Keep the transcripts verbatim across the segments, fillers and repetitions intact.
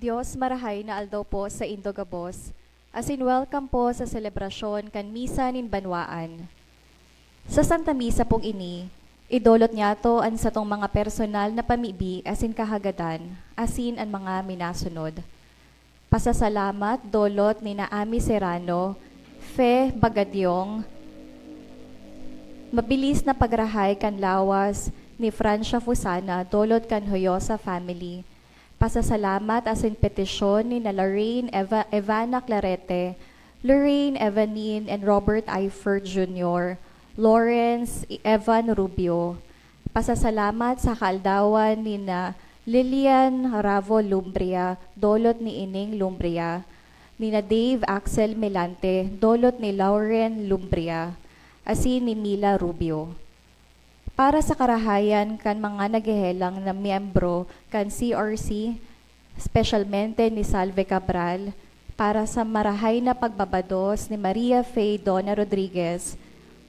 Dios, marahay na aldaw po sa indo gabos, asin welcome po sa selebrasyon kan Misa nin Banwaan. Sa Santa Misa pong ini, idolot niyato an satong mga personal na pamibi asin kahagadan, asin an mga minasunod. Pasasalamat, dolot ni na Ami Serrano, Fe Bagadyong, mabilis na pagrahay kan lawas ni Francia Fusana, dolot kan Hoyosa family. Pasasalamat asin petisyon ni na Lorraine Eva-, Evana Clarete, Lorraine Evanine and Robert Eifert Junior, Lawrence Evan Rubio. Pasasalamat sa kaaldawan ni na Lilian Ravo Lumbria, dolot ni Ining Lumbria, ni na Dave Axel Melante, dolot ni Lauren Lumbria, asin ni Mila Rubio. Para sa karahayan kan mga naghehelang na miyembro kan C R C, espesyalmente ni Salve Cabral, para sa marahay na pagbabados ni Maria Faye Dona Rodriguez,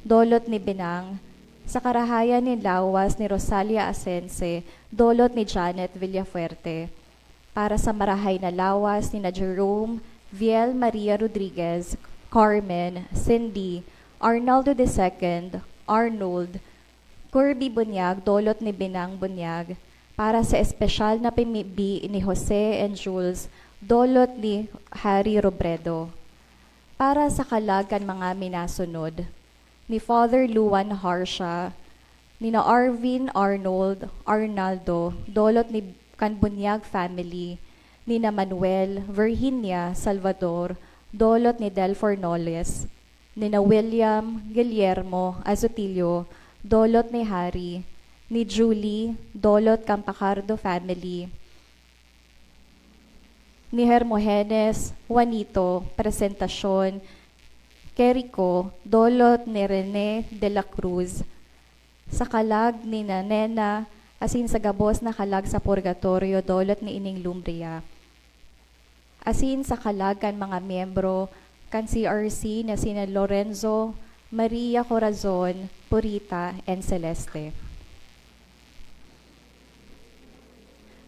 dolot ni Binang, sa karahayan nin lawas ni Rosalia Asense, dolot ni Janet Villafuerte, para sa marahay na lawas ni na Jerome, Viel Maria Rodriguez, Carmen, Cindy, Arnaldo the second, Arnold, Kirby Bunyag, dolot ni Binang Bunyag, para sa espesyal na pimibi ni Jose and Jules, dolot ni Harry Robredo. Para sa kalag kan mga minasunod, ni Father Luan Harsha, ni na Arvin Arnold Arnaldo, dolot ni kan Bunyag family, ni na Manuel, Virginia, Salvador, dolot ni Delfor Noles, ni na William, Guillermo, Azotillo, dolot ni Harry, ni Julie, dolot kan Pacardo family, ni Hermogenes, Juanito, Presentacion, Kerico, dolot ni Rene de la Cruz, sa kalag ni na Nena, asin sa gabos na kalag sa purgatorio, dolot ni Ining Lumbria, asin sa kalag kan mga miyembro kan C R C na sina Lorenzo, Maria Corazon, Purita, and Celeste.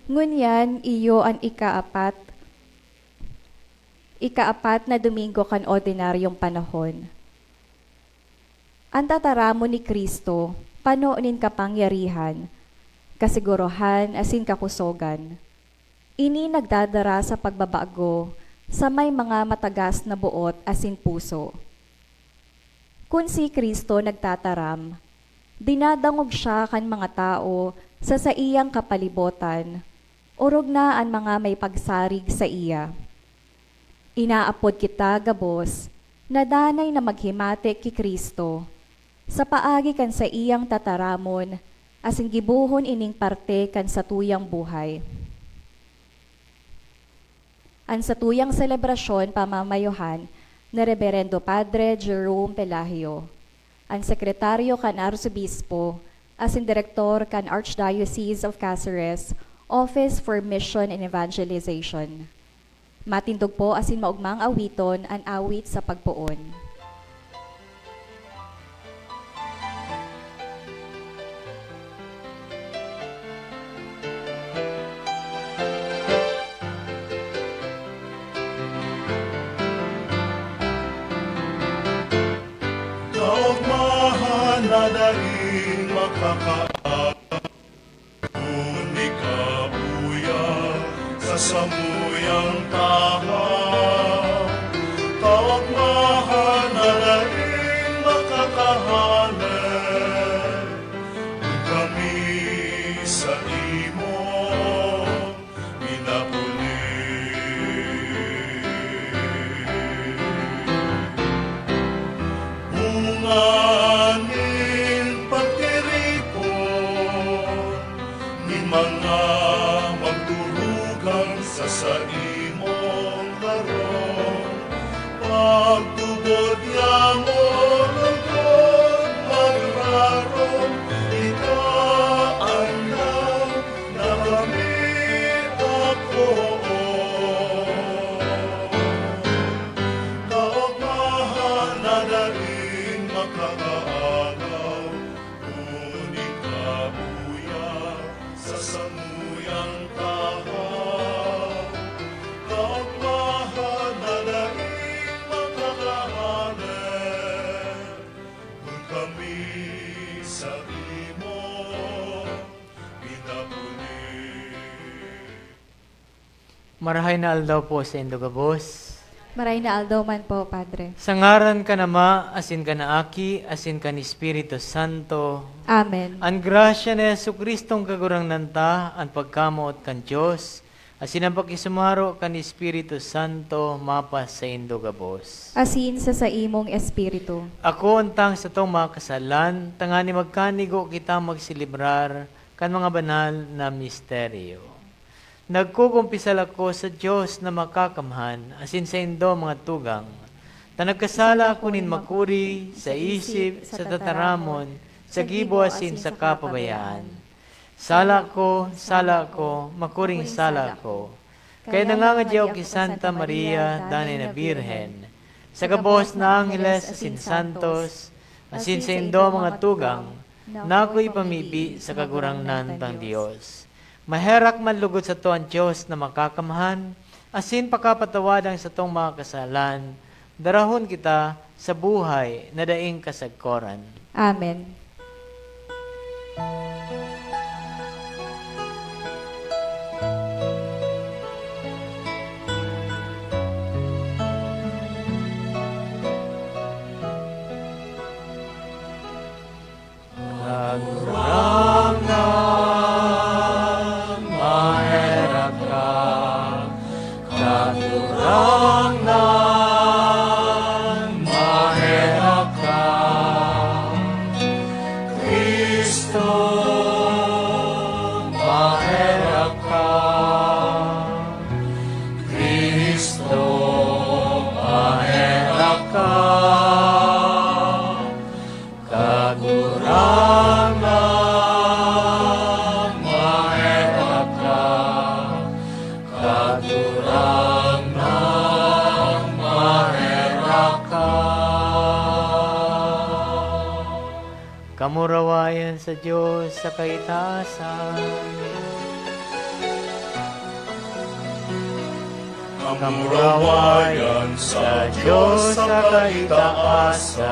Ngunyan, iyo an ikaapat, ikaapat na Domingo kan ordinaryong panahon. An tataramon ni Cristo, pano nin kapangyarihan, kasiguruhan, asin kakusogan. Ini nagdadara sa pagbabago sa may mga matagas na boot asin puso. Kun si Cristo nagtataram, dinadangog siya kan mga tawo sa saiyang kapalibotan, orog na an mga may pagsarig saiya. Inaapod kita gabos na danay na maghimati ki Cristo, sa paagi kan saiyang tataramon, asin gibohon ining parte kan satuyang buhay. An satuyang selebrasyon pamamayohan ni Reberendo Padre Jerome Pelagio, an sekretaryo kan Arsobispo asin direktor kan Archdiocese of Caceres Office for Mission and Evangelization. Matindog po asin maogmang awiton an awit sa pagpoon. Kaogmahan na daing makakaagom, kun ikabuya sa samuyang tahaw. Kaogmahan na daing makakahanap, kun kami sa imo minapuli. Bunga nin pagtiripon nin mga magturugang sa saimong harong. Pagtubod niya mo lugod magrarom, ika an na kami ako. Kaogmahan na daing makakaagaw, kun ikabuya sa samuyang tahaw. Marahay na aldaw po saindo gabos. Maray na aldaw man po, Padre. Sa ngaran kan Ama, asin kan Aki, asin kan Espiritu Santo. Amen. An grasya ni Jesu-Cristong Kagurangnan ta, an pagkamoot kan Dios, asin an pakisumaro kan Espiritu Santo mapasaindo gabos. Asin sa saimong espiritu. Ako ontang satong mga kasalan, tangani magkanigo kita magselebrar kan mga banal na misteryo. Nagkukumpisal ako sa Dios na Makakamhan asin saindo, mga tugang, ta nagkasala ako nin makuri sa isip, sa tataramon, sa gibo asin sa kapabayaan. Sala ko, sala ko, makuring sala ko. Kaya nangangadya ako ki Santa Maria, danay na Birhen, sa gabos na angheles asin santos, asin saindo, mga tugang, na ako ipamibi sa Kagurangnan tang Dios. Maherak man lugod sato an Dios na Makakamhan, asin pakapatawad an satong mga kasalan, darahon kita sa buhay na daing kasagkoran. Amen. Kagurangnan, maherak ka. Kagurangnan, maherak ka. Cristo, maherak ka. Cristo, maherak ka. Kagurangnan, maherak ka. Kagurangnan, maherak ka. Kamurawayan sa Dios sa kaitaasan. Kamurawayan sa Dios sa kaitaasan,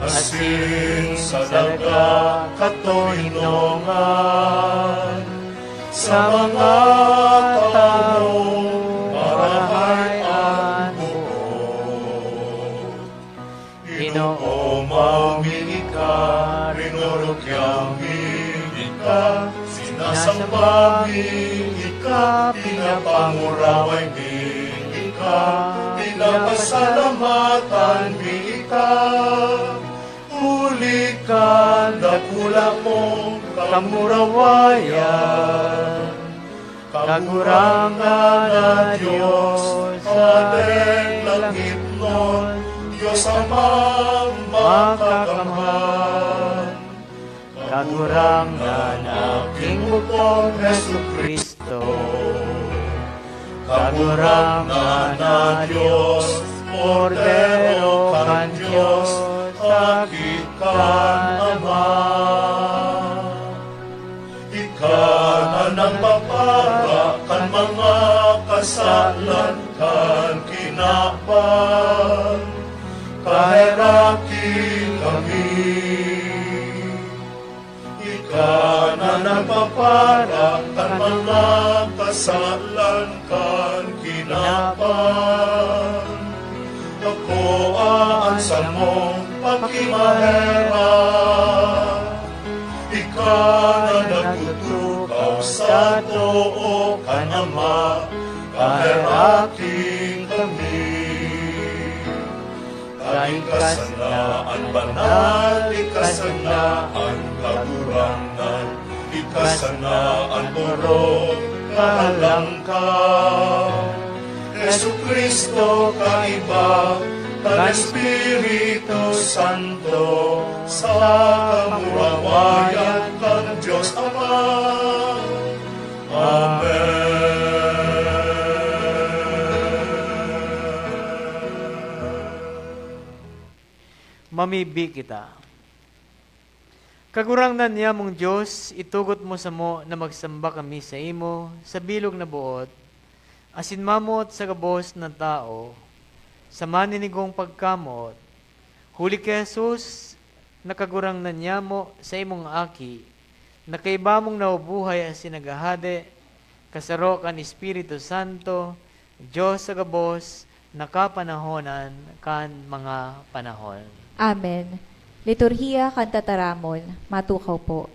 asin sa nagkakatoninongan sa mga tawong marahay an boot. Ginoo, mayo mi ika, rinorogyan mi ika, sinasamba mi ika, pinapanguraway mi ika, pinapasalamatan mi ika, huli kan dakula mong kamurawayan. Kagurangnan na Dios, Padre langitnon, Dios Amang makakamhan. Kagurangnan na Aking bugtong Jesu-Cristo. Kagurangnan na Dios, Kordero kan Dios, Aki kan Ama. Ika na nagpapara kan mga kasalan kan kinaban, kaheraki kami. Ika na nagpapara kan mga kasalan kan kinaban, pakoa an samong pakimaherak. Ika na nagtutukaw sa too kan Ama, kaheraki kami. Ika sana an banal, ika sana an kagurangnan, ika sana an orog, kahalangkaw. Jesu-Cristo, kaiba kan Espiritu Santo, sa kamurawayan kan Dios Ama. Amen. Mamibi kita. Kagurangnan nyamong Dios, itugot mo samo na magsamba kami saimo sa bilog na boot, asin mamoot sa gabos na tawo, sa maninigong pagkamoot. Huli ki Jesus, na Kagurangnan nyamo, saimong Aki, na kaiba mong nabubuhay asin naghahade, Kasaro kan Espiritu Santo, Dios sa gabos, na kapanahonan kan mga panahon. Amen. Liturhiya kan Tataramon, matukaw po.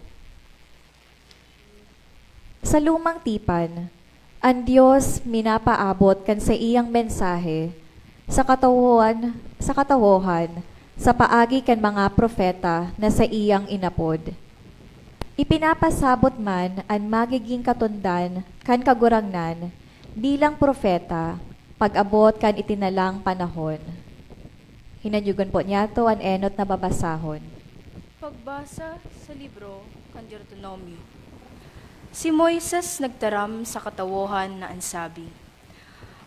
Sa lumang tipan, an Dios minapaabot kan saiyang mensahe sa katawohan, sa katawohan sa paagi kan mga propeta na saiyang inapod. Ipinapasabot man an magiging katondan kan Kagurangnan bilang propeta pag-abot kan itinalang panahon. Hinanyogon po niyato an enot na babasahon. Pagbasa sa libro kan Deuteronomio. Si Moises nagtaram sa katawohan na an sabi,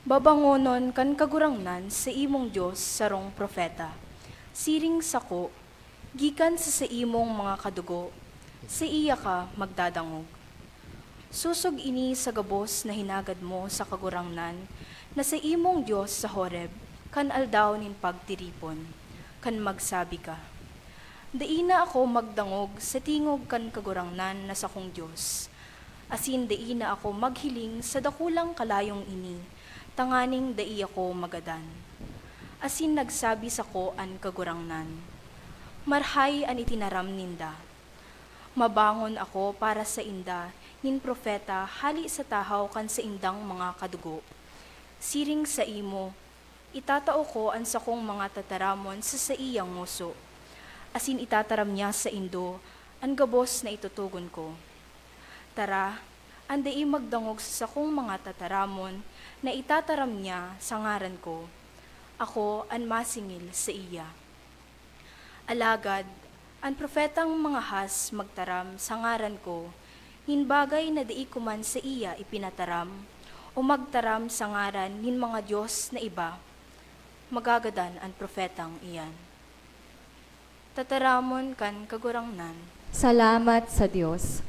"Babangonon kan Kagurangnan sa imong Dios sarong propeta, siring sako, gikan sa saimong mga kadugo, saiya ka magdadangog." Sosog ini sa gabos na hinagad mo sa Kagurangnan na saimong Dios sa Horeb, kan aldaw nin pagtiripon, kan magsabi ka, "Dai na ako magdangog sa tingog kan Kagurangnan na sakong Dios, asin dai na ako maghiling sa dakulang kalayong ini, tanganing dai ako magadan." Asin nagsabi sako an Kagurangnan, "Marhay an itinaram ninda. Mabangon ako para sainda nin propeta hale sa tahaw kan saindang mga kadugo. Siring saimo, itatao ko an sakong mga tataramon sa saiyang ngoso, asin itataram niya saindo an gabos na itutugon ko. Tara, an dai magdangog sa sakong mga tataramon na itataram niya sa ngaran ko, ako an masingil saiya. Alagad an propetang mangahas magtaram sa ngaran ko nin bagay na dai ko man saiya ipinataram, o magtaram sa ngaran nin mga dios na iba, magagadan an propetang iyan." Tataramon kan Kagurangnan. Salamat sa Dios.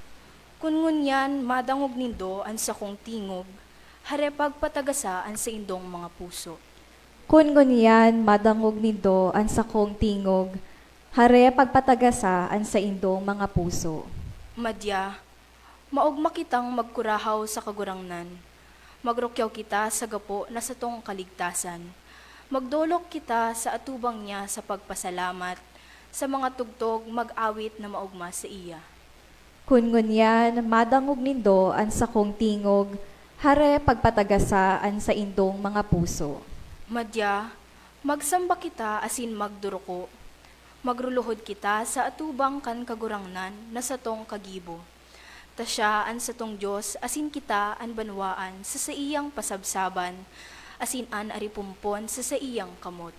Kun ngunyan madangog nindo an sakong tingog, hare pagpatagasa an saindong mga puso. Kun ngunyan madangog nindo an sakong tingog, hare pagpatagasa an saindong mga puso. Madya, maogma kitang magkurahaw sa Kagurangnan. Magrukyaw kita sa gapo na satong kaligtasan. Magdolok kita sa atubang niya sa pagpasalamat, sa mga tugtog mag-awit na maogma saiya. Kun ngunyan madangog nindo an sakong tingog, hare pagpatagasa an saindong mga puso. Madya, magsamba kita asin magduruko. Magruluhod kita sa atubang kan Kagurangnan na satong kagibo. Ta siya an satong Dios asin kita an banwaan sa saiyang pasabsaban, asin an aripompon sa saiyang kamot.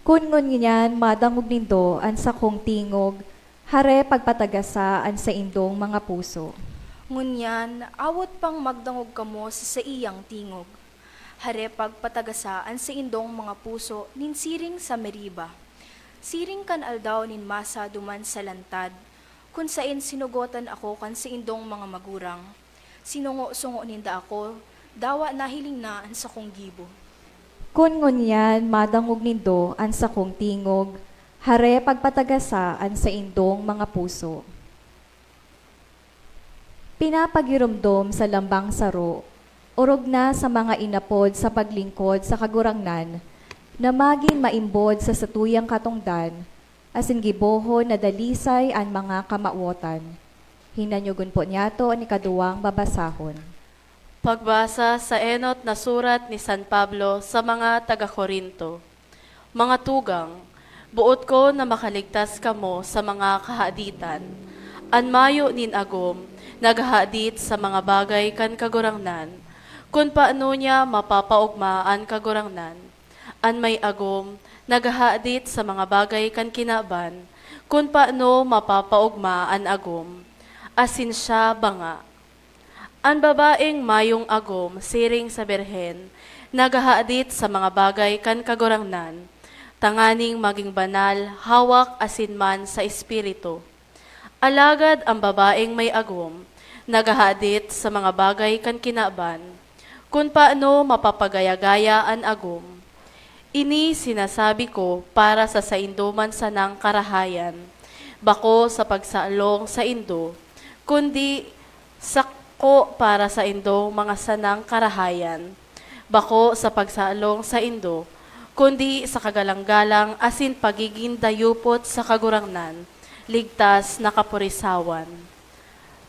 Kun ngunyan madangog nindo an sakong tingog, hare pagpatagasa an saindong mga puso. Ngunyan, awot pang magdangog kamo sa saiyang tingog, hare pagpatagasa an saindong mga puso nin siring sa Meriba, siring kan aldaw nin Masa duman sa lantad, kun saen sinugotan ako kan saindong mga magurang. Sinungo-sungo ninda ako, dawa nahiling na an sakong gibo. Kun ngunyan madangog nindo an sakong tingog, hare pagpatagasa an saindong mga puso. Pinapagiromdom sa lambang saro, orog na sa mga inapod sa paglingkod sa Kagurangnan, na magin maimbod sa satuyang katongdan, asin gibohon na dalisay an mga kamawotan. Hinanyogon po niyato an ikaduwang babasahon. Pagbasa sa enot na surat ni San Pablo sa mga taga-Corinto. Mga tugang, boot ko na makaligtas kamo sa mga kahaditan. An mayo nin agom, naghahadit sa mga bagay kan Kagurangnan, kun paano niya mapapaogma an Kagurangnan. An may agom, naghahadit sa mga bagay kan kinaban, kun paano mapapaogma an agom. Asin siya banga. An babaeng mayong agom siring sa birhen, naghahadit sa mga bagay kan Kagurangnan, tanganing magin banal, hawak asin man sa espiritu. Alagad an babaeng may agom, naghahadit sa mga bagay kan kinaban, kun paano mapapagaya-gaya an agom. Ini sinasabi ko para sa saindo man sanang karahayan, bako sa pagsalong saindo, kundi sa O para saindong mga sanang karahayan, bako sa pagsalong saindo, kundi sa kagalang-galang asin pagigin dayupot sa Kagurangnan, ligtas na kapurisawan.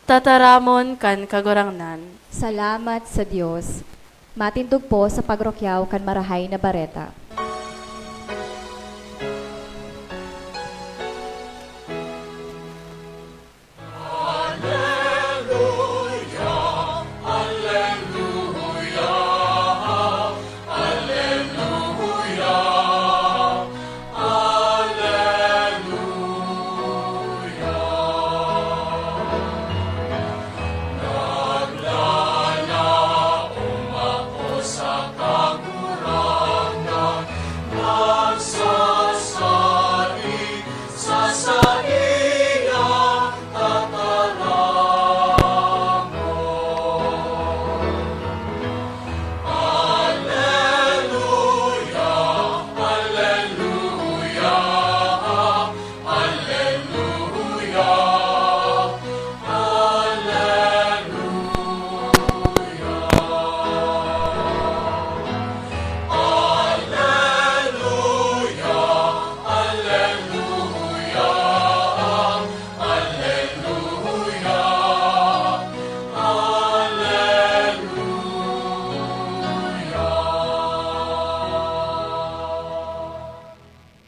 Tataramon kan Kagurangnan. Salamat sa Dios. Matindog po sa pagrukyaw kan Marahay na Bareta.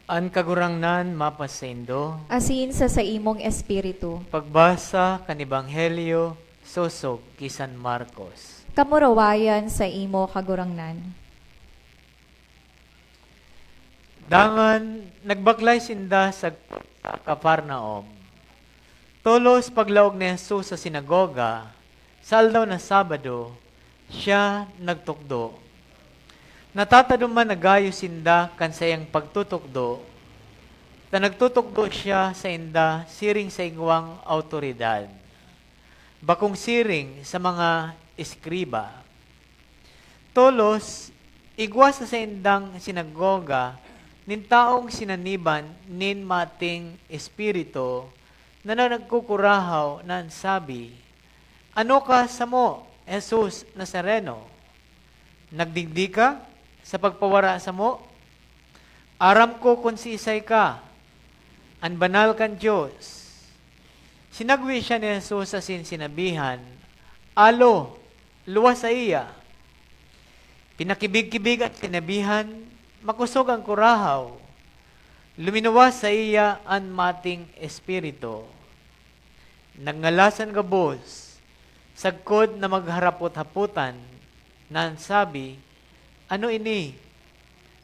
An Kagurangnan mapasaindo. Asin sa saimong espiritu. Pagbasa kan Ebanghelyo sosog ki San Marcos. Kamurawayan saimo, Kagurangnan. Dangan nagbaklay sinda sagkod sa Capernaum. Tolos paglaog ni Jesus sa sinagoga, sa aldaw na Sabado, siya nagtukdo. Natatado man na gayo sinda kan saiyang pagtutukdo, ta nagtutukdo siya sainda siring sa igwang awtoridad, bakong siring sa mga eskriba. Tolos, igwa sa saindang sinagoga nin tawong sinaniban nin mating espiritu na nagkukurahaw na an sabi, "Ano ka samo, Jesus Nazareno? Nagdigdi ka sa pagpawara samo? Aram ko kun siisay ka, an banal kan Dios." Sinagwe siya ni Jesus asin sinabihan, "Alo, luwas saiya." Pinakibig-kibig an sinabihan, makosog an kurahaw. Luminuwas saiya an mating espiritu. Nagngalas an gabos, sagkod na magharapot-hapotan, na an sabi, "Ano ini?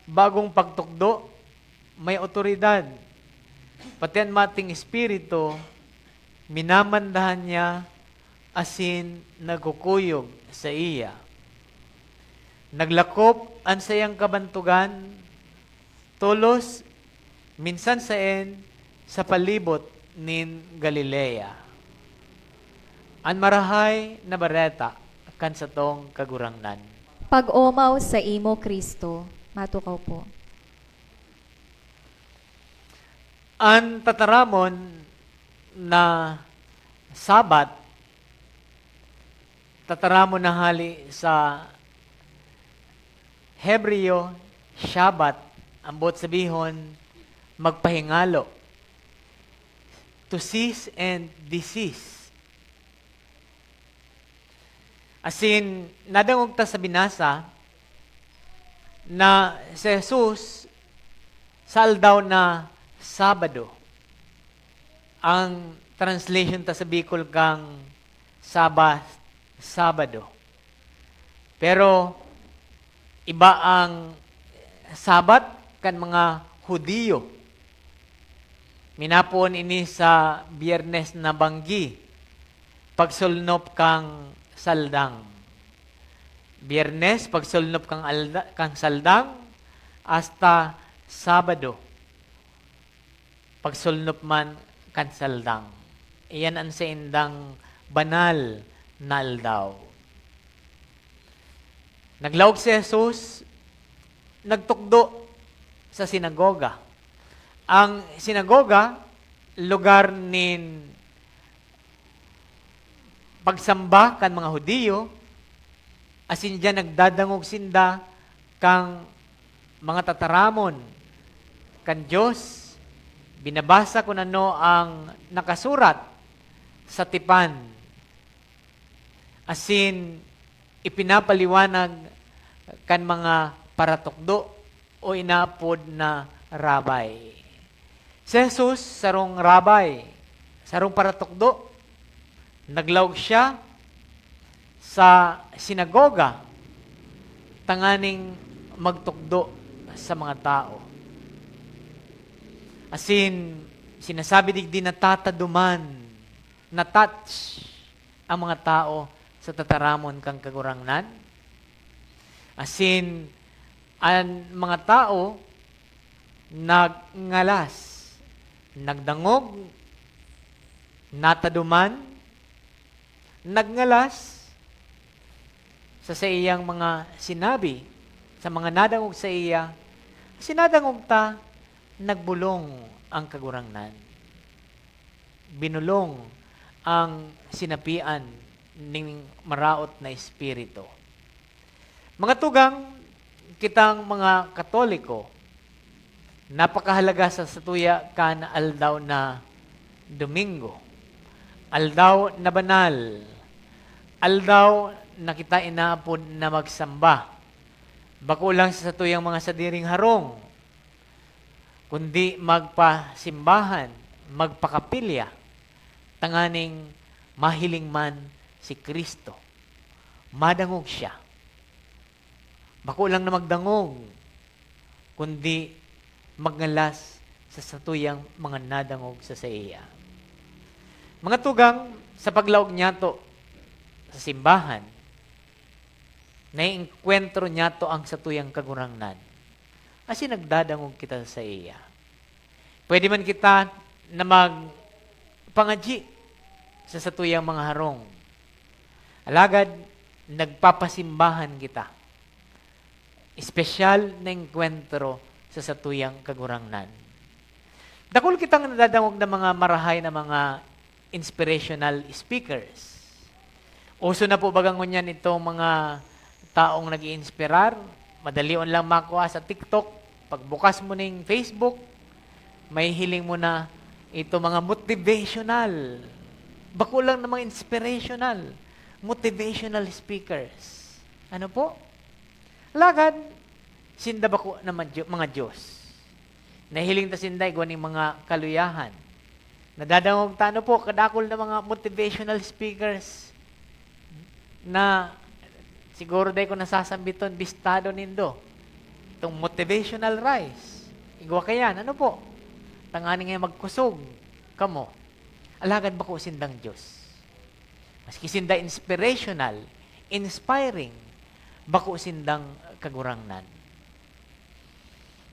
Bagong pagtukdo? May awtoridad." Pati an mating espiritu, minamandahan niya asin nagkukuyog saiya. Naglakop an saiyang kabantogan, tolos, minsan saen, sa palibot nin Galilea. An Marahay na Bareta kan satong Kagurangnan. Pag-omaw saimo, Cristo. Matukaw po. An tataramon na Sabat, tataramon na hali sa Hebreo, Shabbat, ambot sabihon, magpahingalo, to cease and desist. Asin, nadangog ta sa binasa na si Jesus sa aldaw na Sabado. Ang translation ta sa Bicol kan Sabat, Sabado. Pero iba ang Sabat kan mga Judio. Minapoon ini sa Biyernes na Banggi, pagsolnop kan saldang. Biyernes, pagsolnop kan alda-, kan saldang, hasta Sabado, pagsolnop man kan saldang. Iyan an saindang banal na aldaw. Naglaog si Jesus, nagtukdo sa sinagoga. Ang sinagoga, lugar nin pagsamba kan mga Judio, asin diyan nagdadangog sinda kan mga tataramon kan Dios. Binabasa kun ano ang nakasurat sa tipan, asin ipinapaliwanag kan mga paratukdo o inaapod na rabay. Si Jesus, sarong rabay, sarong paratukdo. Naglaog siya sa sinagoga tanganing magtukdo sa mga tao. Asin, sinasabi digdi na tataduman, na-touch ang mga tao sa tataramon kan Kagurangnan. Asin, an mga tao nagngalas, nagdangog, nataduman, nagngalas sa saiyang mga sinabi, sa mga nadangog saiya. Sinadangog ta, nagbolong ang Kagurangnan. Binolong ang sinapian ning maraot na espiritu. Mga tugang, kitang mga Katoliko, napakahalaga sa satuya kan aldaw na Domingo, aldaw na banal, aldaw na kita inaapod na magsamba, bako lang sa satuyang mga sadiring harong, kundi magpasimbahan, magpakapilya, tanganing mahiling man si Cristo, madangog siya. Bako lang na magdangog, kundi magngalas sa satuyang mga nadangog sa saiya. Mga tugang, sa paglaog niyato sa simbahan, naiengkwentro niyato ang satuyang Kagurangnan, asin nagdadangog kita sa saiya. Pwede man kita na magpangadyi sa satuyang mga harong. Alagad, nagpapasimbahan kita. Espesyal na engkwentro sa satuyang Kagurangnan. Dakul kitang nadadangog na mga marahay na mga inspirational speakers. Uso na po baga ngunyan itong mga taong nag-iinspirar. Madalion lang makua sa TikTok. Pagbukas mo ning Facebook, mahihiling mo na ito mga motivational. Bako lang na mga inspirational. Motivational speakers. Ano po? Alagad, sinda bako na madyo-, mga Diyos. Nahiling ta sinda igwa ning mga kaluyahan. Nadadangog ta, ano po, kadakul na mga motivational speakers na siguro dai ko nasasambiton, bistado nindo. Itong motivational rise. Igwa kayan, ano po? Tanganing magkusog kamo. Alagad bako sindang Diyos. Maski sinda inspirational, inspiring, bako sindang Kagurangnan.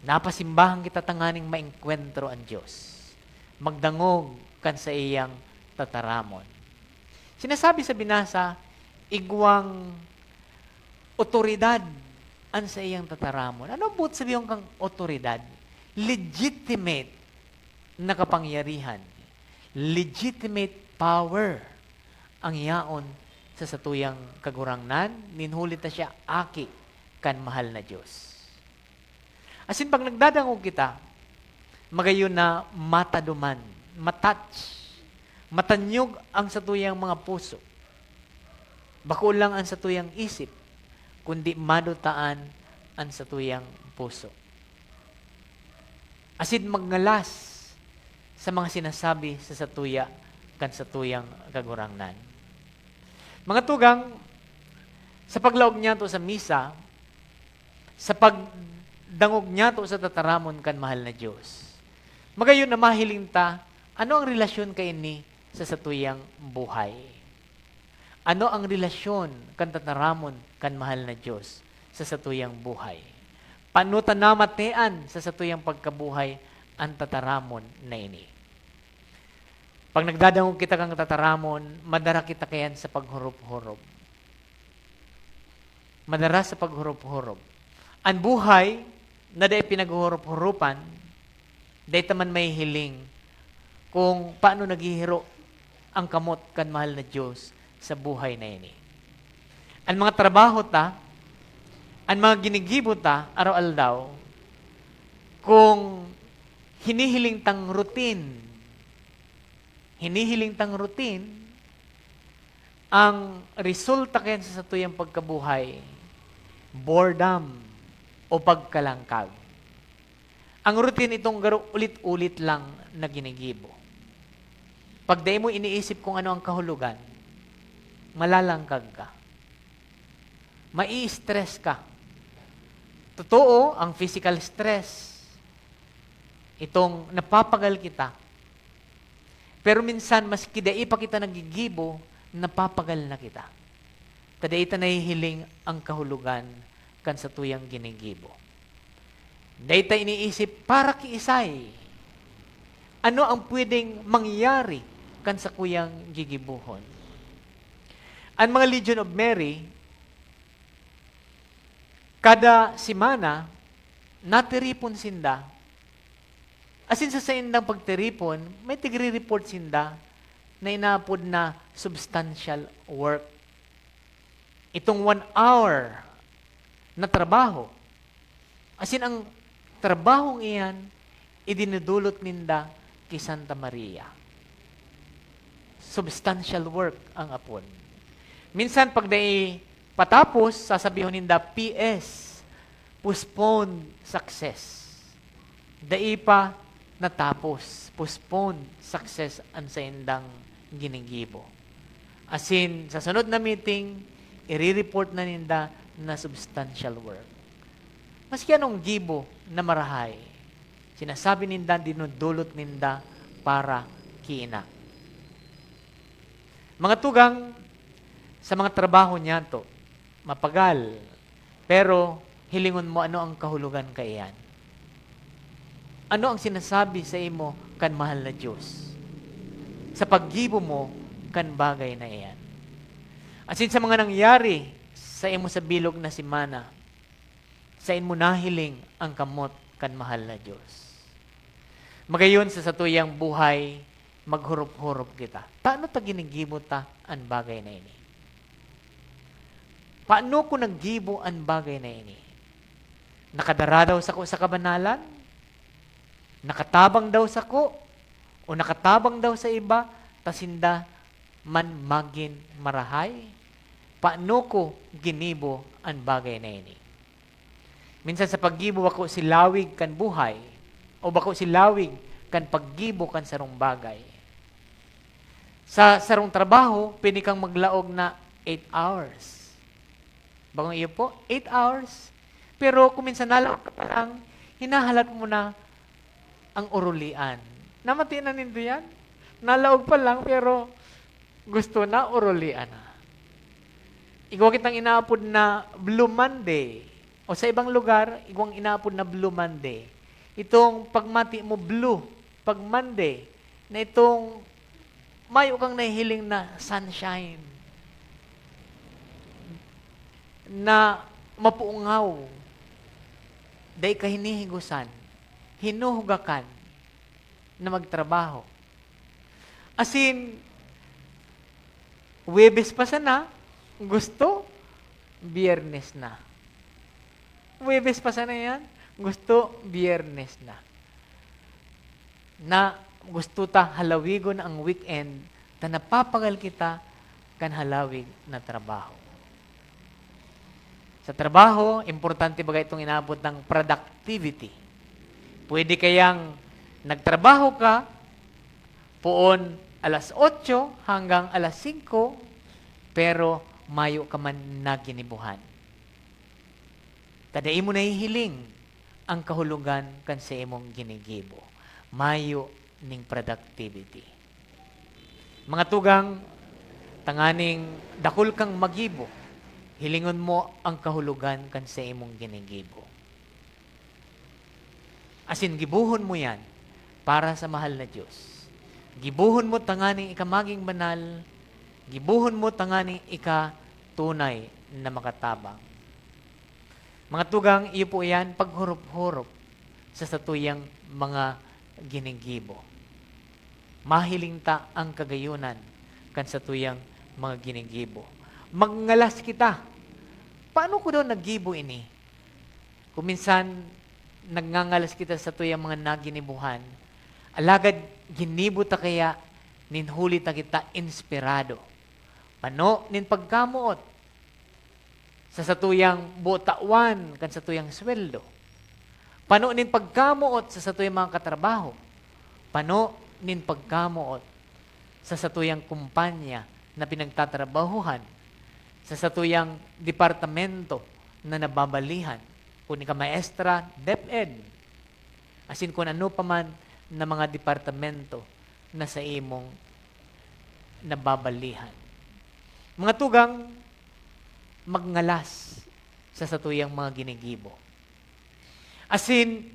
Napasimbahan kita tanganing maengkwentro an Dios, magdangog kan saiyang tataramon. Sinasabi sa binasa, igwang otoridad an saiyang tataramon. Ano buot sabihon kang otoridad? Legitimate na kapangyarihan, legitimate power ang yaon sa satuyang Kagurangnan, nin huli ta siya aki kan mahal na Dios. Asin pag nagdadangog kita, magayon na mataduman, matouch, matanyog ang satuyang mga puso. Bako lang ang satuyang isip, kundi madutaan ang satuyang puso. Asin magngalas sa mga sinasabi sa satuya kan satuyang Kagurangnan. Mga tugang, sa paglaog niyato sa misa, sa pagdangog niyato sa tataramon kan mahal na Dios, magayon na mahiling ta ano ang relasyon kaini sa satuyang buhay. Ano ang relasyon kan tataramon kan mahal na Dios sa satuyang buhay? Paano ta namatian sa satuyang pagkabuhay an tataramon na ini? Pag nagdadangog kita kan tataramon, madara kita kayan sa paghurop-hurop. Madara sa paghurop-hurop. An buhay na dai pinaghurop-huropan, dai ta man mahihiling kung paano naghihiro ang kamot kan mahal na Dios sa buhay na ini. An mga trabaho ta, an mga ginigibo ta araw-aldaw, kung hinihiling tang routine, hinihiling tang routine, ang resulta kayan sa satuyang pagkabuhay, boredom o pagkalangkag. Ang routine itong garo ulit-ulit lang na ginigibo. Pag dai mo iniisip kung ano ang kahulogan, malalangkag ka. Mai-stress ka. Totoo, ang physical stress, itong napapagal kita. Pero minsan, maski dai pa kita nagigibo, napapagal na kita. Ta dai ta nahihiling ang kahulogan kan satuyang ginigibo. Dai ta iniisip para kiisay. Ano ang pwedeng mangyari kan sakuyang gigibohon? An mga Legion of Mary, kada semana, natiripon sinda. Asin sa saindang pagtiripon, may tigre-report sinda na inaapod na substantial work. Itong one hour na trabaho, asin ang trabahong iyan, idinudulot ninda ki Santa Maria. Substantial work ang apod. Minsan, pag dai patapos, sasabihon ninda, P S, postponed success. Dai pa natapos, postponed success an saindang ginigibo. Asin, sa sunod na meeting, ire-report na ninda na substantial work. Maski anong gibo na marahay, sinasabi ninda, dinudulot ninda para kiina. Mga tugang, sa mga trabaho niyato, mapagal, pero hilingon mo ano ang kahulogan kaiyan. Ano ang sinasabi sa imo kan mahal na Dios sa paggibo mo kan bagay na iyan? Asin sa mga nangyari sa imo sa bilog na semana, sain mo nahiling ang kamot kan mahal na Dios? Magayon sa satuyang buhay, maghurop-hurop kita. Tano ta ginigibo ta an bagay na ini? Paano ko naggibo an bagay na ini? Nakadara daw sako sa kabanalan? Nakatabang daw sako? O nakatabang daw sa iba, ta sinda man magin marahay? Paano ko ginibo an bagay na ini? Minsan sa paggibo, bako si lawig kan buhay, o bako si lawig kan paggibo kan sarong bagay. Sa sarong trabaho, pwede kang maglaog na eight hours. Bakong iyo po, eight hours. Pero kung minsan nalaog ka pa lang, hinahalat mo na ang urulian. Namati na nindo yan? Nalaog pa lang, pero gusto na, urulian na. Igwa kitang inaapod na Blue Monday. O sa ibang lugar, igwang inaapod na Blue Monday. Itong pagmati mo blue, pag Monday, na itong mayo kang nahihiling na sunshine, na mapungaw, dai ka hinihigusan, hinuhugakan na magtrabaho. Asin, Huwebes pa sana, gusto, Biyernes na. Huwebes pa sana yan, gusto, Biyernes na. Na gusto ta halawigon ang weekend, ta napapagal kita kan halawig na trabaho. Sa trabaho, importante baga itong inaabot ng productivity. Pwede kayang nagtrabaho ka, poon alas otso hanggang alas singko, pero mayo ka man na ginibuhan. Ta dai mo nahihiling ang kahulogan kan sa imong ginigibo. Mayo ning productivity. Mga tugang, tanganing dakul kang magibo, hilingon mo ang kahulogan kan sa imong ginigibo. Asin gibohon mo yan para sa mahal na Dios. Gibohon mo tanganing ika magin banal, gibohon mo tanganing ika tunay na makatabang. Mga tugang, iyo po yan, paghurop-hurop sa satuyang mga ginigibo. Mahiling ta ang kagayonan kan satuyang mga ginigibo. Magngalas kita. Paano ko daw naggibo ini? Kung minsan, nagngangalas kita sa satuyang mga naginibuhan, alagad ginibo ta kaya nin huli ta kita inspirado. Pano nin pagkamoot sa satuyang butawan kan satuyang sweldo. Pano nin pagkamoot sa satuyang mga katrabaho. Pano nin pagkamoot sa satuyang kumpanya na pinagtatrabahuhan, sa satuyang departamento na nababalihan, kun ika maestra, DepEd, asin kun ano pa man na mga departamento na sa imong nababalihan. Mga tugang, magngalas sa satuyang mga ginigibo. Asin,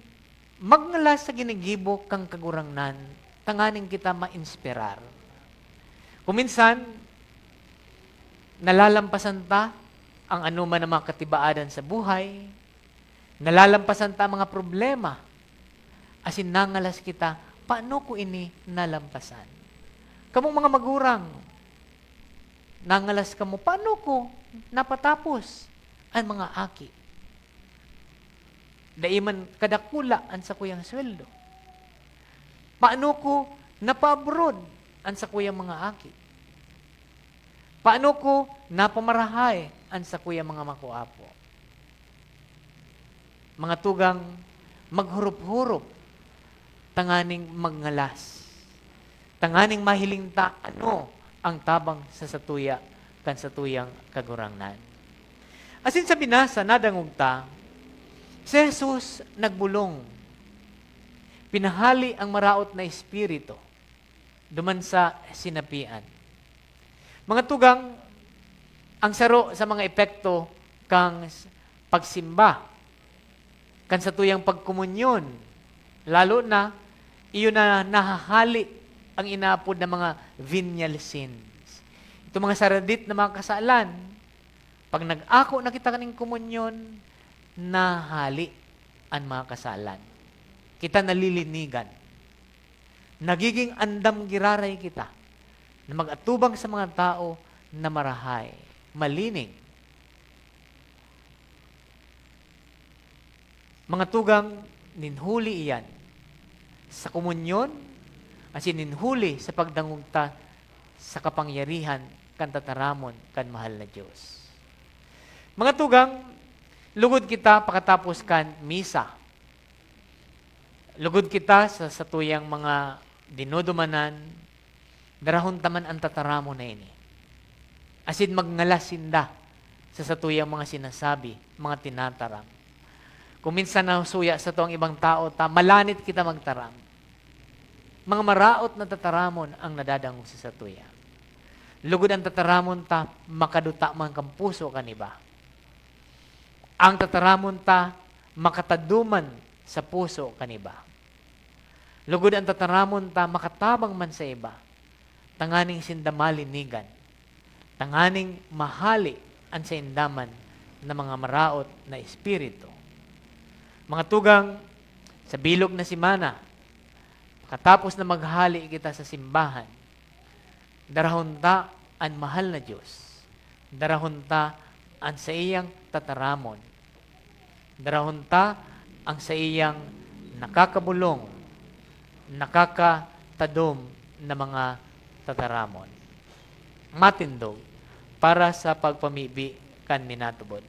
magngalas sa ginigibo kan Kagurangnan tanganing kita mainspirar. Kung minsan, nalalampasan ta ang anoman na mga katibaadan sa buhay, nalalampasan ta ang mga problema, asin nangalas kita, "Paano ko ini nalampasan?" Kamong mga magurang, nangalas kamo, "Paano ko napatapos an mga aki?" Dai man kadakula an sakuyang sweldo. Paano ko napa-abroad an sakuyang mga aki? Paano ko napamarahay an sakuyang mga makuapo? Mga tugang, maghurop-hurop tanganing magngalas, tanganing mahiling ta ano ang tabang sa satuya kan satuyang Kagurangnan. Asin sa binasa, nadangog ta, si Jesus nagbolong, pinahali ang maraot na espiritu duman sa sinapian. Mga tugang, ang saro sa mga epekto kan s-, pagsimba, kan satuyang pagkomunyon, lalo na, iyo na nahahali ang inaapod na mga venial sins. Itong mga saradit na mga kasalan, pag nag-ako na kita kaning komunyon, nahali an mga kasalan. Kita nalilinigan. Nagiging andam giraray kita na mag-atubang sa mga tao na marahay, malining. Mga tugang, nin huli iyan sa komunyon, asin nin huli sa pagdangog ta sa kapangyarihan kan tataramon kan mahal na Dios. Mga tugang, lugod kita pakatapos kan misa. Lugod kita sa satuyang mga dinodumanan, darahon ta man an tataramon na ini. Asin magngalas sinda sa satuyang mga sinasabi, mga tinataram. Kung minsan nasuya sato an ibang tao ta, malanit kita magtaram. Mga maraot na tataramon ang nadadangog sa satuya. Lugod an tataramon ta, makaduta man kan puso kan iba. Ang tataramon ta, makatadom man sa puso kan iba. Lugod an tataramon ta, makatabang man sa iba, tanganing sinda malinigan, tanganing mahali an sainda man na mga maraot na espiritu. Mga tugang, sa bilog na semana, pakatapos na maghali kita sa simbahan, darahon ta an mahal na Dios. Darahon ta an saiyang tataramon. Darahon ta ang saiyang nakakabolong, nakakatadom na mga tataramon. Matindog para sa pagpamibi kan minatubod.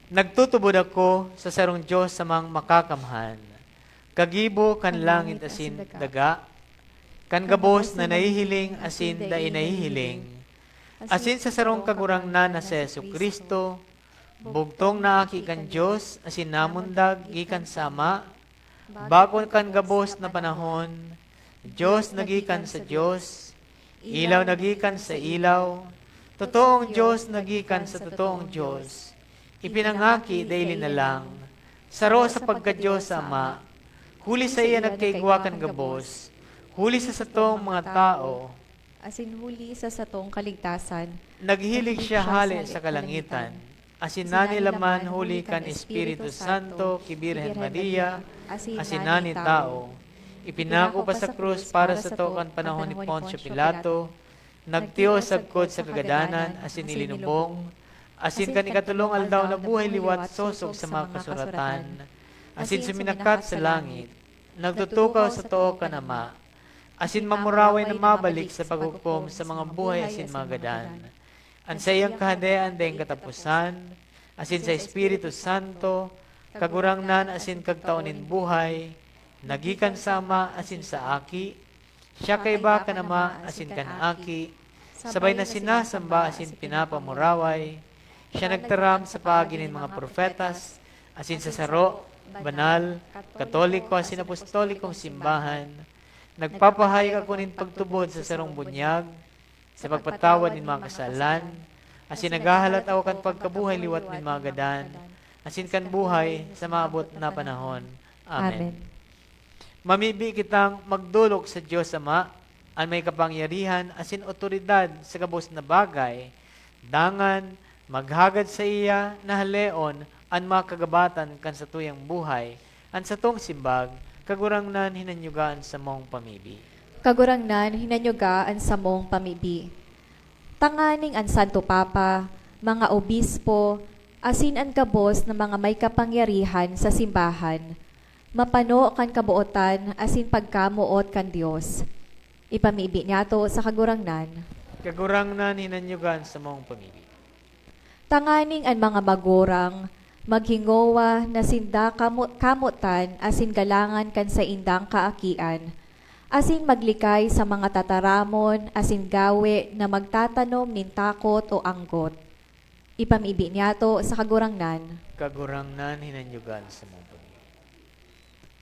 Nagtutubod ako sa sarong Dios samang makakamhan, kagibo kan langit asin daga, kan gabos na nahihiling asin dai nahihiling, asin sa sarong Kagurangnan na si Jesu-Cristo, bugtong na Aki kan Dios asin namundag gikan sa Ama, bago kan gabos na panahon, Dios na gikan sa Dios, ilaw na gikan sa ilaw, totoong Dios na gikan sa totoong Dios, ipinangaki dai linalang, saro sa pagka-Dios sa Ama, huli saiya nagkaigwa kan gabos, huli sa satong mga tawo, asin huli sa satong kaligtasan, naghilig siya hale sa kalangitan, asin nanilaman huli kan Espiritu Santo ki Birhen Maria, asin nani tawo. Ipinako pa sa krus para sato kan panahon ni Poncio Pilato, nagtios sagkod sa kagadanan asin ilinubong, asin kan ikatolong aldaw nabuhay liwat sosog sa mga kasuratan, asin suminakat sa langit, nagtutukaw sa too kan Ama, asin mamuraway na mabalik sa paghukom sa mga buhay asin mga gadan. An saiyang Kahadean daing kataposan, asin sa Espiritu Santo, Kagurangnan asin Kagtao nin buhay, na gikan sa Ama asin sa Aki, siya kaiba kan Ama asin kan Aki, sabay na sinasamba asin pinapamuraway, siya nagtaram sa paagi nin mga prophetas, asin sa saro, banal, katoliko asin apostolikong simbahan, nagpapahayag ako nin pagtubod sa sarong bunyag, sa pagpatawad nin mga kasalan, asin naghahalat ako kan pagkabuhay liwat nin mga gadan, asin kan buhay sa maabot na panahon. Amen. Amen. Mamibi kitang magdolok sa Dios Ama, an may kapangyarihan asin awtoridad sa gabos na bagay, dangan maghagad saiya na haleon an mga kagabatan kan satuyang buhay, an satong simbag, Kagurangnan, hinanyuga an samong pamibi. Kagurangnan, hinanyuga an samong pamibi. Tanganing an Santo Papa, mga obispo, asin an gabos na mga may kapangyarihan sa simbahan, mapano kan kabotan asin pagkamoot kan Dios. Ipamibi niyato sa Kagurangnan. Kagurangnan, hinanyuga an samong pamibi. Tanganing an mga magurang maghingowa na sinda kamo-, kamotan asin galangan kan saindang kaakian, asin maglikay sa mga tataramon asin gawe na magtatanom nin takot o anggot. Ipamibi niyato sa Kagurangnan. Kagurangnan, hinanyuga an samong pamibi.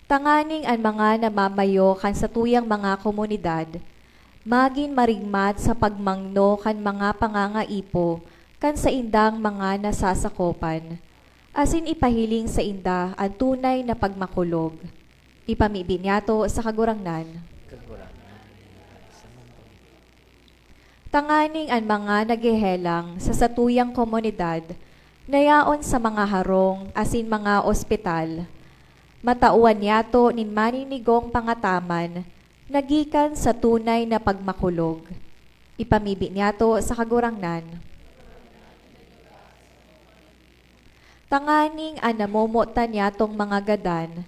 Tanganing an mga namamayo kan satuyang mga komunidad magin marigmat sa pagmangno kan mga pangangaipo kan saindang mga nasasakopan, asin ipahiling sainda an tunay na pagmakulog. Ipamibi niyato sa Kagurangnan. Kagurangnan, hinanyuga an samong pamibi. Tanganing an mga naghehelang sa satuyang komunidad na yaon sa mga harong asin mga ospital, matawan niyato nin maninigong pangataman na gikan sa tunay na pagmakulog. Ipamibi niyato sa Kagurangnan. Tanganing an namomotan niyatong mga gadan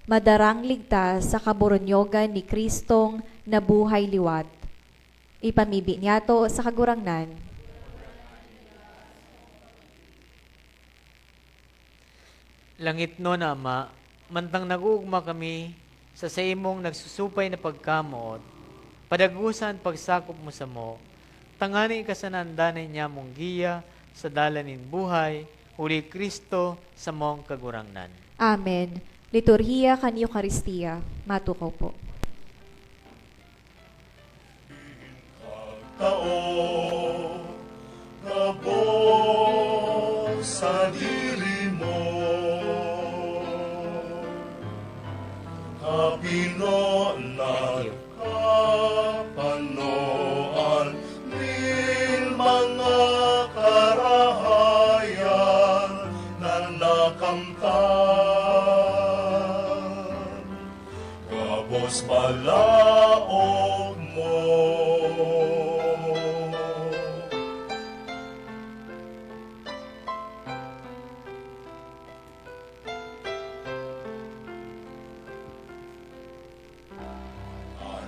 madarang ligtas sa kaborunyogan ni Cristong nabuhay liwat. Ipamibi niyato sa Kagurangnan. Langitnon na Ama, mantang nag-oogma kami sa saimong nagsusupay na pagkamoot, padagosa an pagsakop mo samo, tanganing ika sana an danay niyamong giya sa dalan nin buhay, huli ki Cristo, samong Kagurangnan. Amen. Liturhiya kan Eukaristia. Matukaw po. Tao, gabos sadiri mo, kapinonan, kapanoan nin mga karahayan na nakamtan. Gabos balaog mo.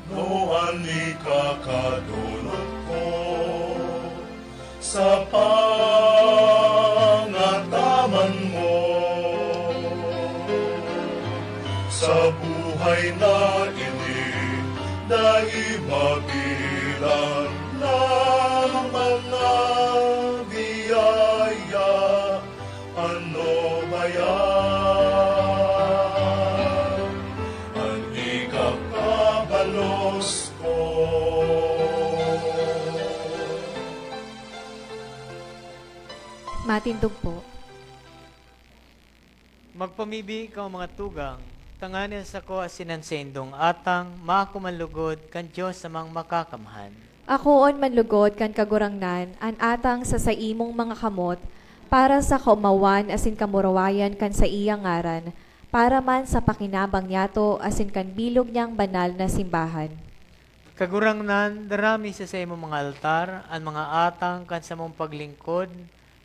Ano an ikakadolot ko sa pangataman mo? Sa buhay na ini, dai mabilang na mga biyaya. Ano ba yan? An ikakabalos ko. Matindog po. Magpamibi kamo, mga tugang, tanganing an sako asin an saindong atang maako man lugod kan Dios Amang Makakamhan. Akoon man lugod kan Kagurangnan an atang sa saimong mga kamot, para sa kaomawan asin kamurawayan kan saiyang ngaran, Para man sa pakinabang niyato asin kan bilog niyang banal na simbahan. Kagurangnan, dara mi sa saimong mga altar an mga atang kan samong paglingkod,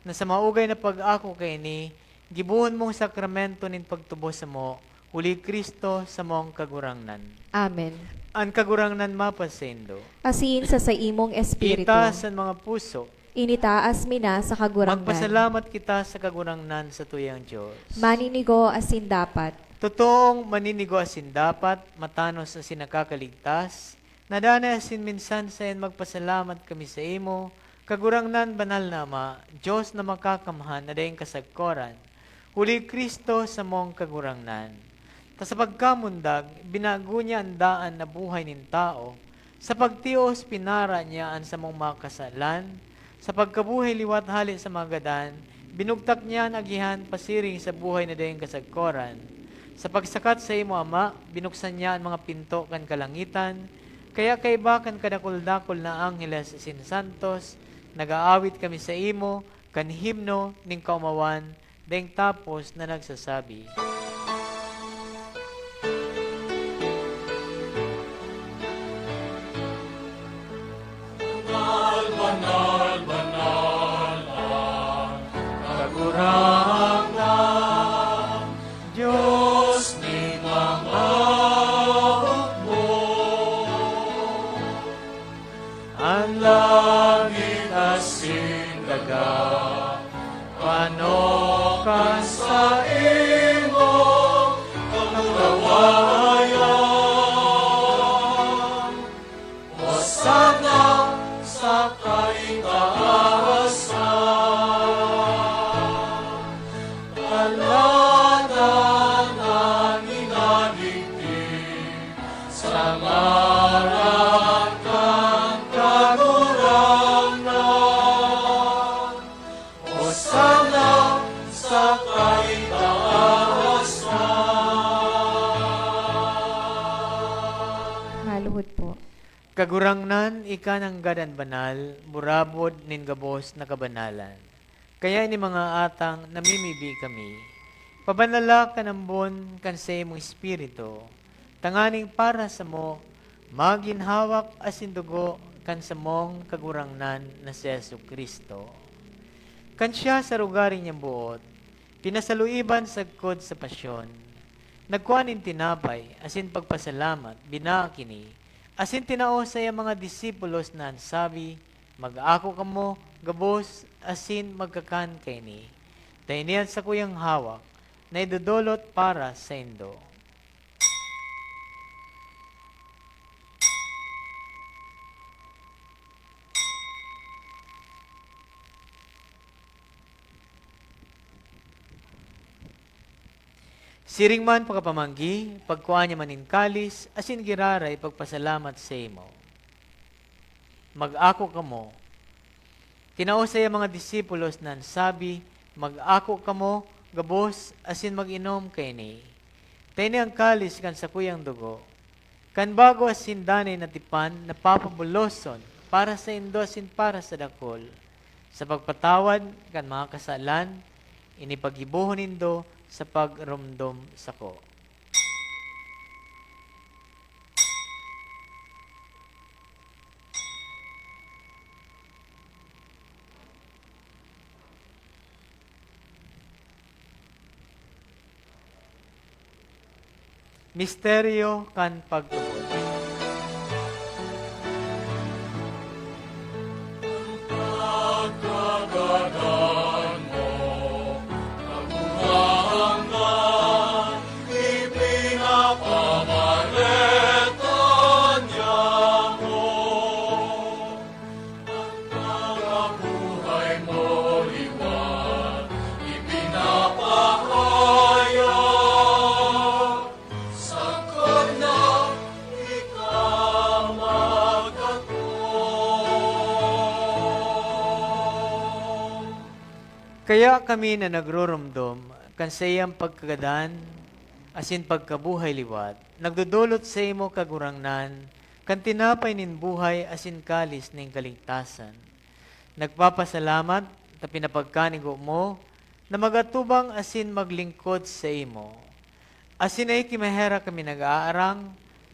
na sa maugay na pag-ako kaini, gibohon mong sakramento nin pagtubos samo, huli Cristo samong Kagurangnan. Amen. An Kagurangnan mapasaindo. Asin sa saimong espiritu. Itaas an mga puso. Initaas mi na sa Kagurangnan. Magpasalamat kita sa Kagurangnan, satuyang Dios. Maninigo asin dapat. Totoong maninigo asin dapat, matanos asin nakakaligtas, na danay asin minsan saen magpasalamat kami saimo, Kagurangnan, Banal na Ama, Dios na makakamhan na daing kasagkoran, huli Cristo samong Kagurangnan. Ta sa pagkamundag, binago niya an daan na buhay nin tawo. Sa pagtios, pinara niya an samong mga kasalan. Sa pagkabuhay liwat hale sa mga gadan, binugtak niya an agihan pasiring sa buhay na daing kasagkoran. Sa pagsakat sa imo, Ama, binuksan niya an mga pinto kan kalangitan. Kaya kaiba kan kadakul-dakul na angheles asin santos, nag-aawit kami saimo kan himno nin kaomawan, daing tapos na nagsasabi, "Banal, banal, banal an Kagurangnan, Dios nin mga hukbo." An langit asin daga, pano kan saimong kamurawayan. Hosanna sa kaitaasan. Kalatan an minaligtig sa ngaran kan Kagurangnan. Hosanna sa kaitaasan. Maluhod po. Kagurangnan, ika nanggad an banal, burabod nin gabos na kabanalan. Kaya ini mga atang namimibi kami, pabanala kan ambon kan saimong Espiritu, tanganing para samo magin hawak asin dugo kan samong Kagurangnan na si Jesu-Cristo. Kan siya sa rogaring niyang boot, pinasaluiban sagkod sa pasyon, nagkua nin tinapay asin pagpasalamat, binaak ini, asin tinao sa iyang mga disipulos na an sabi, "Mag-ako kamo gabos asin magkakan kaini, ta ini an sakuyang hawak na idodolot para saindo." Siring man pakapamanggi, pagkua niya man nin kalis, asin giraray pagpasalamat saimo. Mag-ako kamo. Tinao sa iya mga disipulos na an sabi, "Mag-ako kamo gabos asin mag-inom kaini. Ta ini an kalis kan sakuyang dugo, kan bago asin danay na tipan na papabuloson para saindo asin para sa dakul, sa pagpatawad kan mga kasalan. Ini paggibohon nindo sa pagromdom sako." Misteryo kan pagtubod. Pagkagadan mo, Kagurangnan, ipinapamareta niamo. An mga buhay mo liwat ipinapahayag, sagkod na ika magkatong. Kaya kami na nagroromdom kan saiyang pagkagadan asin pagkabuhay liwat, nagdodolot saimo, Kagurangnan, kan tinapay nin buhay asin kalis nin kaligtasan. Nagpapasalamat ta pinapagkanigo mo na mag-atubang asin maglingkod saimo. Asin dai ki maherak kami nag-aarang,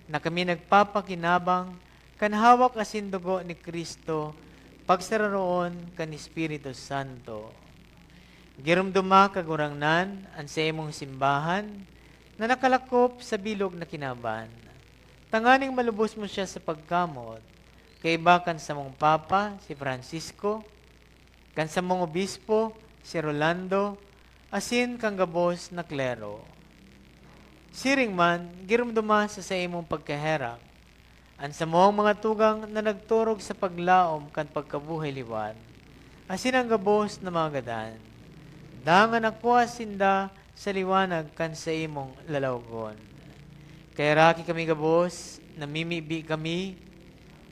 na kami nagpapakinabang kan hawak asin dugo ni Cristo, pagsararoon kan Espiritu Santo. Giromdoma, Kagurangnan, an saimong simbahan na nakalakop sa bilog na kinaban, tanganing malubos mo siya sa pagkamot, kaiba kan samong Papa, si Francisco, kan samong obispo, si Rolando, asin kan gabos na klero. Siring man, giromdoma sa saimong pagkaherak an samong mga tugang na nagturog sa paglaom kan pagkabuhay liwat, asin an gabos na mga gadan, dangan akua sinda sa liwanag kan saimong lalawgon. Kaya raki kami gabos, namimibi kami,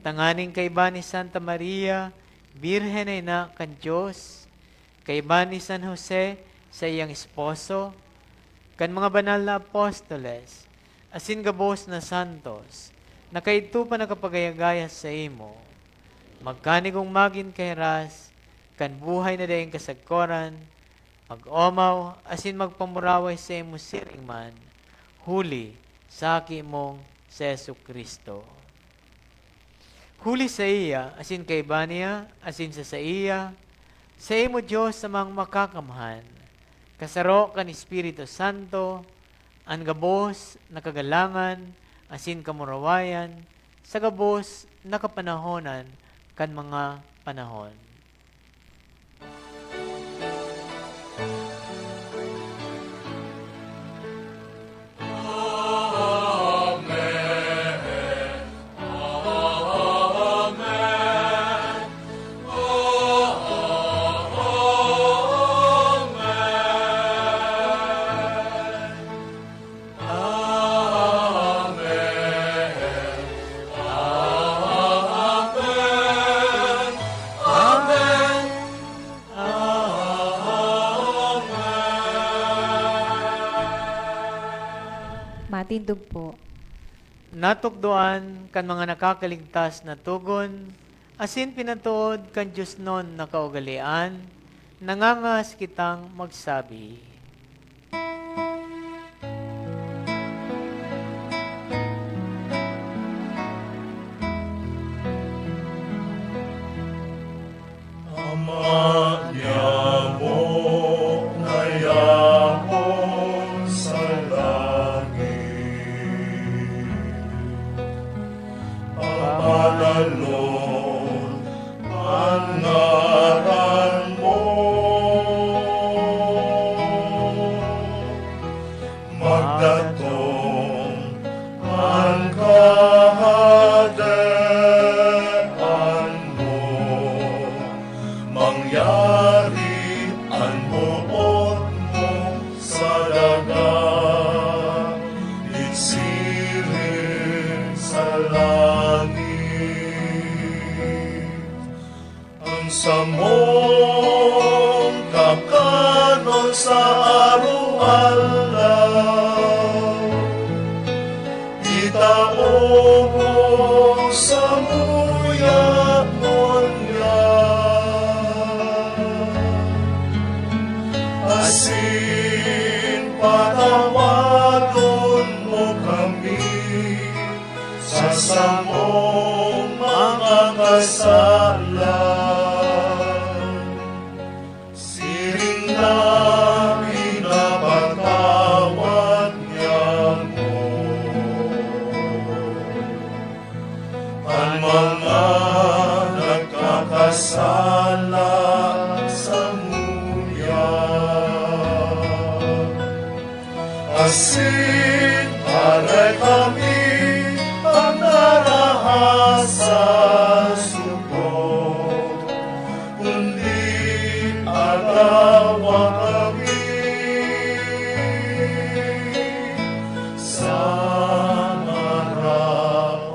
tanganing kaiba ni Santa Maria, Birhen na ina kan Dios, kaiba ni San Jose, saiyang esposo, kan mga banal na apostoles, asin gabos na santos, na kaidto pa nakapagaya-gaya saimo, magkanigong magin kahiras kan buhay na daing kasagkoran, mag-omaw asin magpamuraway saimo siring man, huli sa Aki mong si Jesu-Cristo. Huli saiya, asin kaiba niya, asin sa saiya, saimo, Dios Amang Makakamhan, kasaro kan Espiritu Santo, an gabos na kagalangan asin kamurawayan sa gabos na kapanahonan kan mga panahon. Amen. Amen. Amen. Matindog po. Natukdoan kan mga nakakaligtas na togon, asin pinatood kan diosnon na kaugalean, nangangahas kitang magsabi. Ama niamo na yaon sa langit, papadanon an ngaran mo. Magdatong an kahadean mo, mangyari an boot mo sa daga, nin siring sa langit. An samong kakanon sa araw-araw, itao mo samuya ngunyan. Asin patawadon mo kami sa samong mga kasalan, siring na pinapatawad niamo an mga nagkakasala samuya. Asin aray kami an narahas sa sugod, kundi agawa kami sa maraot.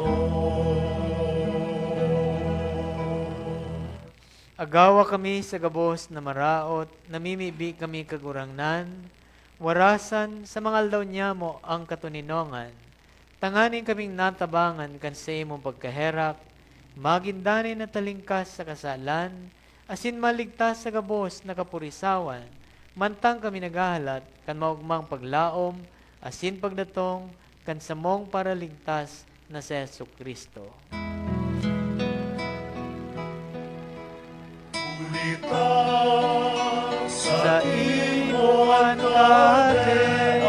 Agawa kami sa gabos na maraot, namimibi kami, Kagurangnan, warasan sa mga aldaw niyamo an katoninongan, tanganing kaming natabangan kan saimong pagkaherak, magin danay na talingkas sa kasalan, asin maligtas sa gabos na kapurisawan, mantang kami naghahalat kan maogmang paglaom asin pagdatong kan samong Paraligtas na si Jesu-Cristo. Huli ta saimo an kahadean,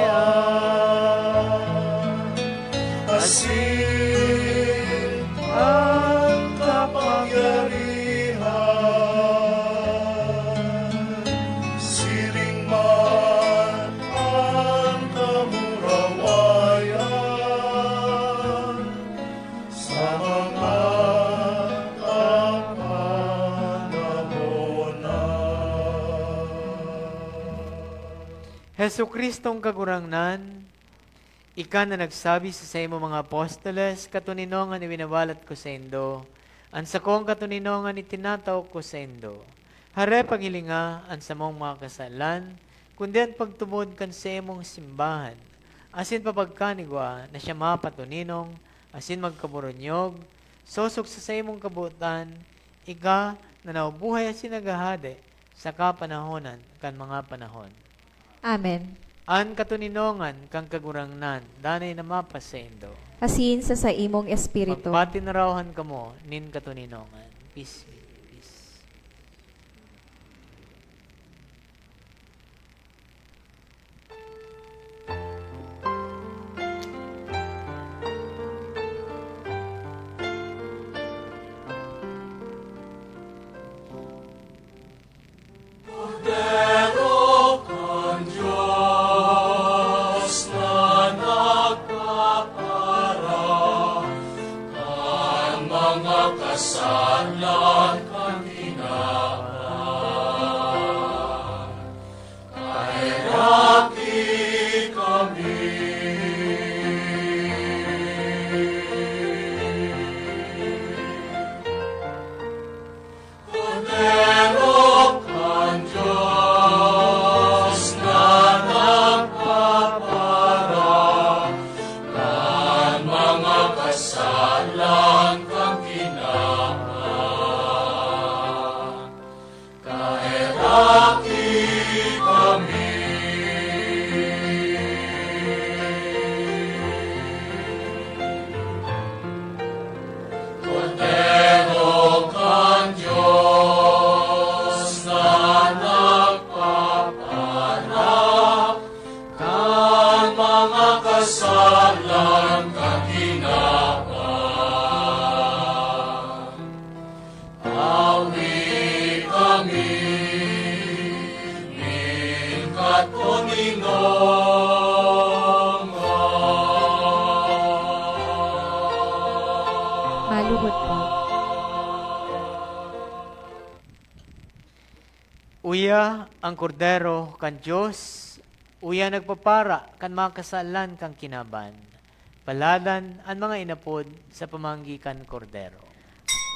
asin an kapangyarihan, siring man an kamurawayan sa mga kapanahonan. Jesu-Cristong Kagurangnan, ika na nagsabi sa saimong mga apostoles, "Katoninongan iwinawalat ko saindo, an sakong katoninongan itinatao ko saindo." Hare paghilinga an samong mga kasalan, kundi an pagtubod kan saimong simbahan, asin papagkanigwa na siya mapatoninong asin magkaburunyog, sosog sa saimong kabotan, ika na nabubuhay asin naghahade sa kapanahonan kan mga panahon. Amen. An katoninongan kan Kagurangnan danay na mapasaindo. Asin sa saimong espiritu. Magpatinarawan kamo nin katoninongan. Peace be, peace. Kordero kan Dios na nagpapara kan mga kasalan kan kinaban, kaheraki kami. Kordero kan Dios na nagpapara kan mga kasalan kan kinaban, kaheraki kami. Kordero kan Dios na nagpapara kan mga kasalan kan kinaban, tawi kami nin katoninongan. Malugod po. Uya an Kordero kan Dios, uya nagpapara kan mga kasalan kan kinaban. Paladan an mga inapod sa pamanggi kan Kordero.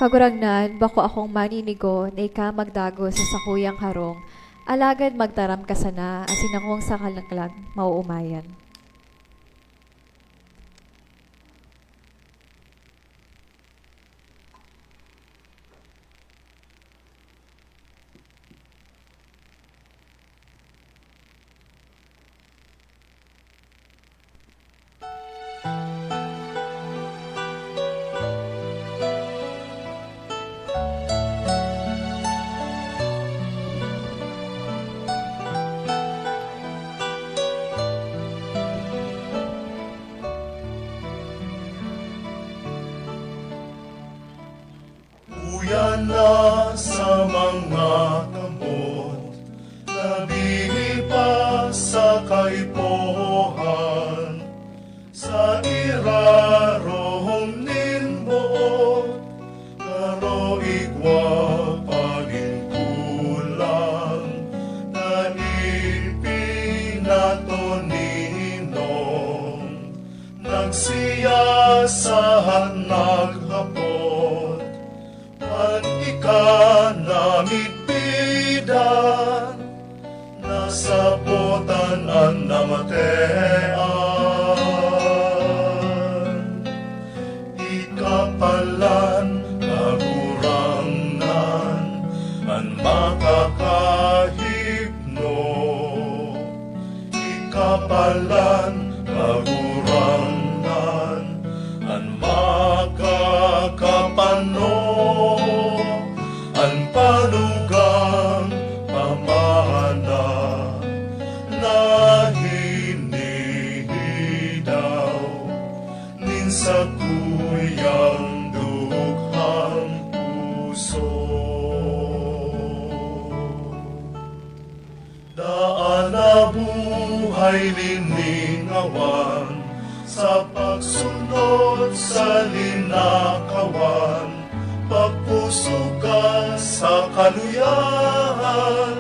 Kagurangnan, bako akong maninigo na ika magdagos sa sakuyang harong, alagad magtaram ka sana, asin akong sa kalanglag maoomayan. Uya na sa mga kamot, labi pa sa kaipuhan, sa irarom nin boot, garo igwa pa nin kulang na ipinatoninong. Nagsiyasahan, naghapot, an ika namidbidan, nasabotan an namatean. Ika palan, Kagurangnan, an makakahipno. Ika palan, Panugang pamana na hinihidaw nin sakuyang dukhang puso. Daan na buhay liningawan sa pagsunod sa linakawan, pagpusukan sa kaluyahan,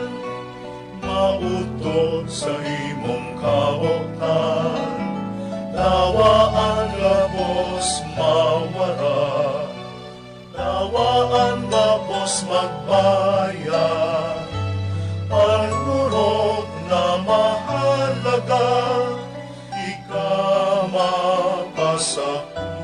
maotok sa imong kaotan, dawa an gabos mawara. Dawa an gabos magbayad, pag-orog na mahalaga, ika mapasakuyan.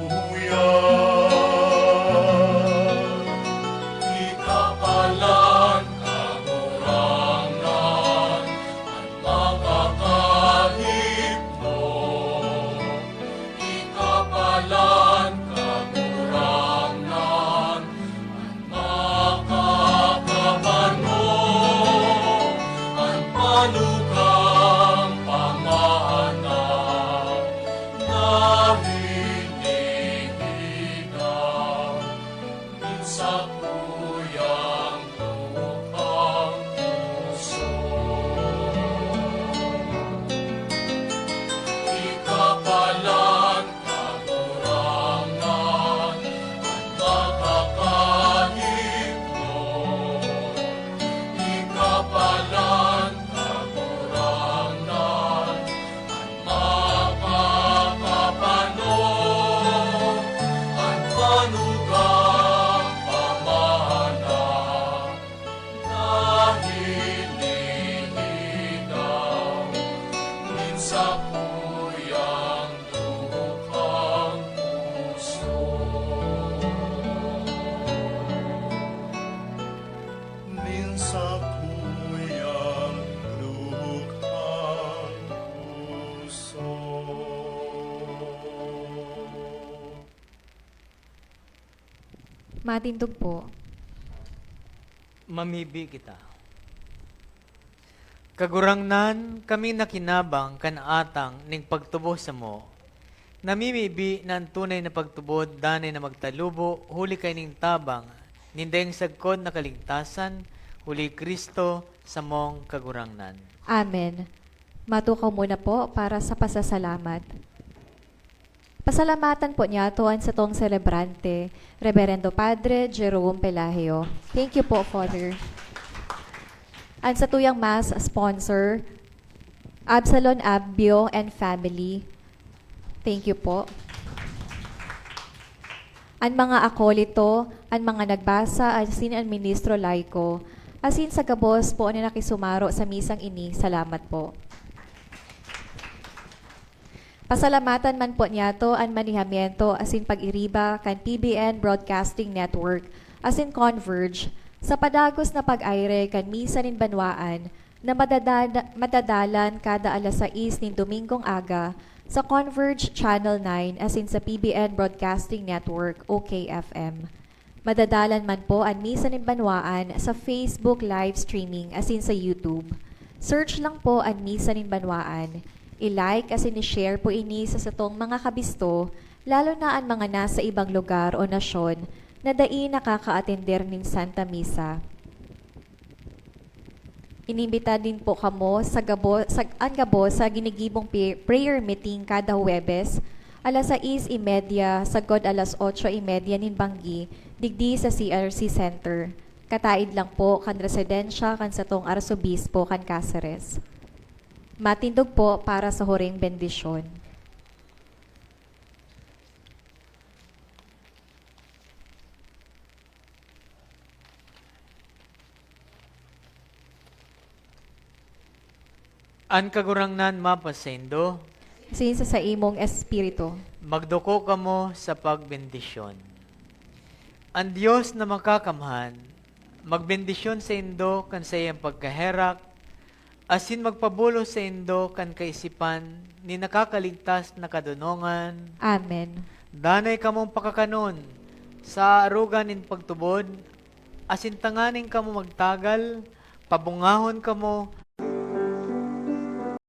Ika palan, Kagurangnan, an makakahipno. Ika palan, Kagurangnan, an makakapano, an panugang pamana na hinihigaw nin sakuyang dukhang puso. Ika palan, Kagurangnan, an makakahipno. Ika palan, Kagurangnan, an makakapano, an panugang pamana na hinihigaw nin sakuyang dukhang puso. Nin sakuyang dukhang puso. Matindog po. Mamibi kita. Kagurangnan, kami nakinabang kan atang ning pagtubos samo. Namimibi na an tunay na pagtubod danay na magtalubo huli kaining tabang nin daing sagkod na kaligtasan, huli Cristo, samong Kagurangnan. Amen. Matukaw muna po para sa pasasalamat. Pasalamatan po niyato an satong selebrante, Reverendo Padre Jerome Pelagio. Thank you po, Father. An satuyang Mass sponsor, Absalon Abbio and family. Thank you po. An mga akolito, an mga nagbasa, asin an ministro laiko, asin sa gabos po na nakisumaro sa misang ini, salamat po. Pasalamatan man po niyato an manehamiento asin pag-iriba kan P B N Broadcasting Network asin Converge sa padagos na pag-aire kan Misa nin Banwaan na madadada-, madadalan kada alas sais nin Domingong aga sa Converge Channel nine asin sa P B N Broadcasting Network o K F M. Madadalan man po an Misa nin Banwaan sa Facebook live streaming asin sa YouTube. Search lang po an Misa nin Banwaan. I-like asin i-share po ini sa satong mga kabisto, lalo na an mga nasa ibang lugar o nasyon na dai nakakaatender nin Santa Misa. Inimbita din po kamo sa gabo-, sa, an gabos sa ginigibong pi-, prayer meeting kada Huwebes, alas sais y media sagkod alas otso y media nin banggi, digdi sa C R C Center. Kataid lang po kan residensya kan satong Arsobispo kan Caceres. Matindog po para sa huring bendisyon. An Kagurangnan mapasaindo. Asin sa saimong espiritu. Magduko kamo sa pagbendisyon. An Dios na Makakamhan magbendisyon saindo kan saiyang pagkaherak, asin magpabulos saindo kan kaisipan nin nakakaligtas na kadonongan. Amen. Danay kamong pakakanon sa arogan nin pagtubod, asin tanganing kamo magtagal, pabungahon kamo